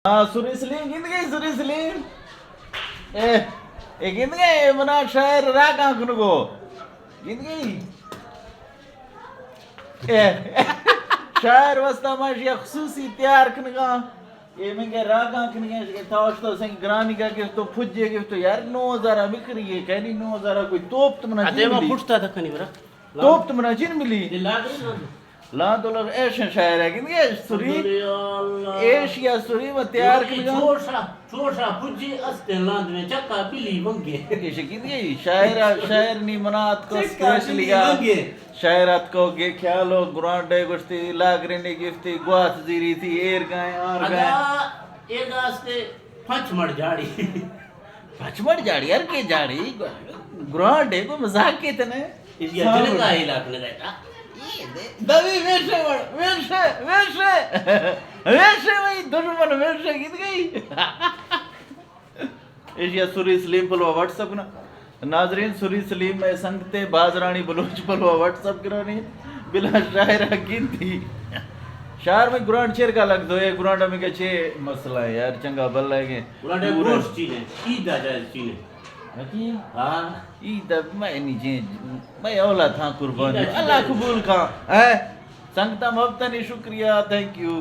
ہاں، سری سلیم گند گئی، سری سلیم۔ اے، اے گند گئی، اے منا شاعر راگاں کنگو۔ گند گئی۔ اے، شاعر واسطہ ما شیا خصوصی تیار کنگا۔ اے منگے راگاں کنگے، اے تاوش تو سنگ گرانی کا گفت تو پجے گفت تو یار نو ہزار مکری ہے، کہنی نو ہزار کوئی توپ تو منا اتے چین ما ملی۔ پٹتا تک نہیں برا۔ توپ تو منا چین ملی۔ دل لاگ نہیں لاگ۔ لان تو لوگ ایش شاعر ہے کہ ایش سری۔ الحمدللہ۔ ایش یا سری میں تیار کر گا۔ چھوٹا، چھوٹا پجی استے لاند میں چکا بلی ونگے۔ ایش کی نہیں شاعر، شاعر نی منات کو چکا اسپیشلی بلی ونگے۔ شاعر ات کو گے خیال ہو گرانڈے گشتی لاگرے نے گفتی گواس زیری تھی ایر گائے آر گائے۔ ادا ایر گاستے پنچ مڑ جاڑی۔ پچ مڑ جاڑی، ہر کے جاڑی، گرانڈے کو مزاق کے تنے۔ اس یا جنگا علاق نہ رہتا۔ دوی ویشے وڑ، ویشے، ویشے۔ ویشے وہی دشمن ویشے گیت گئی۔ ایشیا سری سلیم پلوا واٹس اپ نا۔ ناظرین، سری سلیم میں سنگتے بازرانی بلوچ پلوا واٹس اپ کرانی۔ بلا شاعر گیتی۔ شاعر میں گرانڈ چیر کا لگ دو، اے گرانڈ میں کے چے مسئلہ ہے یار، چنگا بل ہے کہ گرانڈ پورا گوشت چینے، عید آ جائے چینے۔ حکیم؟ ہاں۔ عید میں نہیں جے، میں اولا تھا قربانی۔ عید آ چینے۔ اللہ قبول کا۔ اے سنگتا محبتانی شکریہ، تھینک یو۔